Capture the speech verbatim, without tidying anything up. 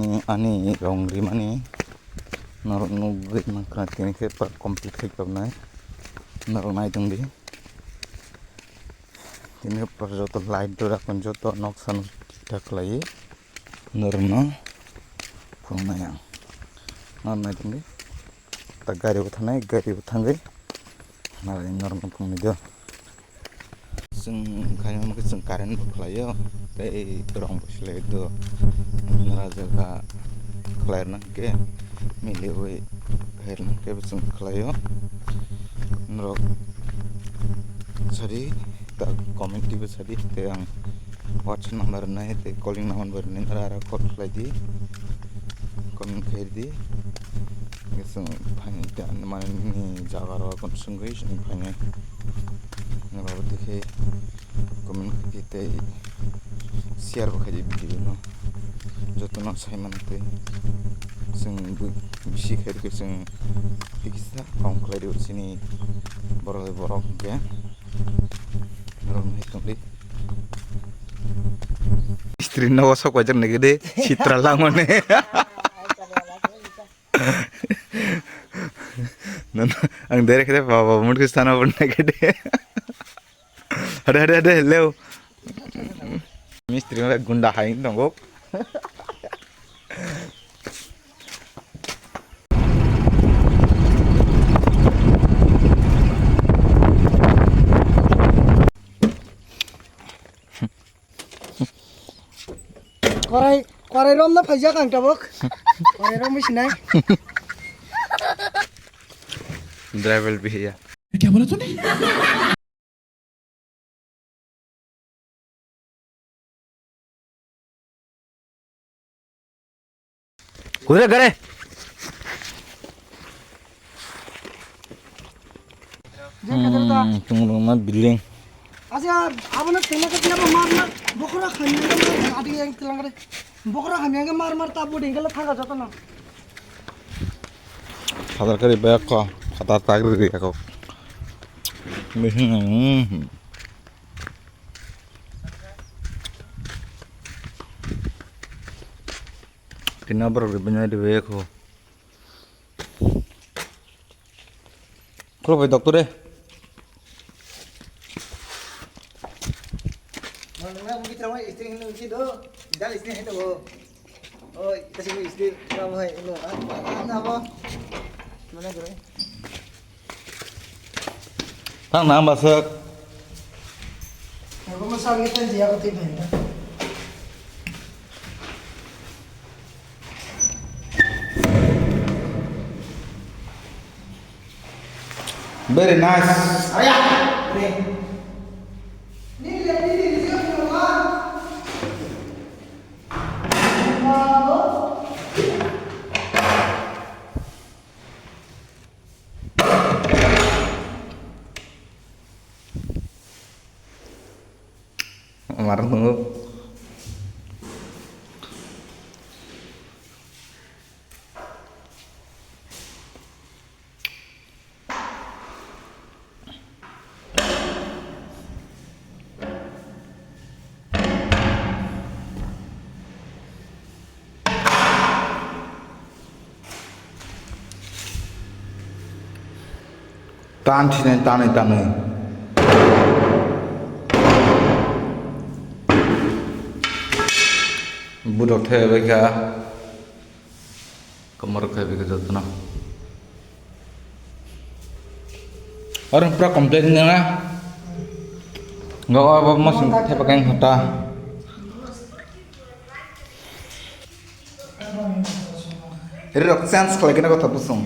Ani rong rimani norok nugwi mankha, tini khe pura complete khai toknai. Norok nai tongdi. Tini khe pura joto light dora kun joto noksa no thik thak khlaiwi norokno phunuknai ang. Norok nai tongdi. Ta gari bo thangnai, gari bo thangwi. Nai norokno phunuknai do. Chwng khaina hwnkhe chwng current bo khlaio, tei rong bo swlaiwi do. Nara jaga khlai rwna hwnkhe miliwi khairwna hwnkhe bo chwng khlaio. Norok sadi ta comment twibo sadi, tei ang WhatsApp number rwnai tei calling number bo rwnai, nara aro call khlai di, comment khair di. Hwnkhe chwng phaini ta mani nini jaga rok chwngwi chwng phainai. Nokbar twi khe comment khaidi tei share bo khaidi video no. Joto no sai mano tei chwng bisi khai rwkhe chwng tikisa kong khlai rw chini borok bai borok hwnkhe norok no hai tongdi. Mistri no sok paijak nai de sitra langmani. Nono ang direct khe baba mut khe sana pon nai khe de. Hade hade hade leo. Mistri ma gunda hai tongo. Korai, korai romna phaijak ang tabuk. Korai romwi sinai. Driver bhi ya. Kya bola tune? Kudre gare. Jeng khatar ta. Hmm, tungurung ma building. Acha, abono tengna khe tiyabo mar mar. Bokora khamya khe adi yang tilang kare. Bokora khamya khe mar mar ta bodi khe thanga joto no. Khatar kari ba ko, khatar tagri ri ko. Mihing, hmm. Tina borok rwbainai rwbaiyakho. Khulukbai doctor de. Nang nang mungkin trauma istri hindu mungkin do. Dal istri hindu bo. Oh, kasi ko istri trauma hai hindu. Ah, ah, ah, apa? Mana kau? Tang nang basuk. Aku masal kita dia aku tiba ini. Very nice. Aya. Ni. Marang tongo. Tan sinai tanwi tanwi. Budok thai bai kha. Komor khai bai kha jotono. Oro pura complete wngya na. Ga abo masing thai pakai hota. Ri rok chance khlai kena kotha busung.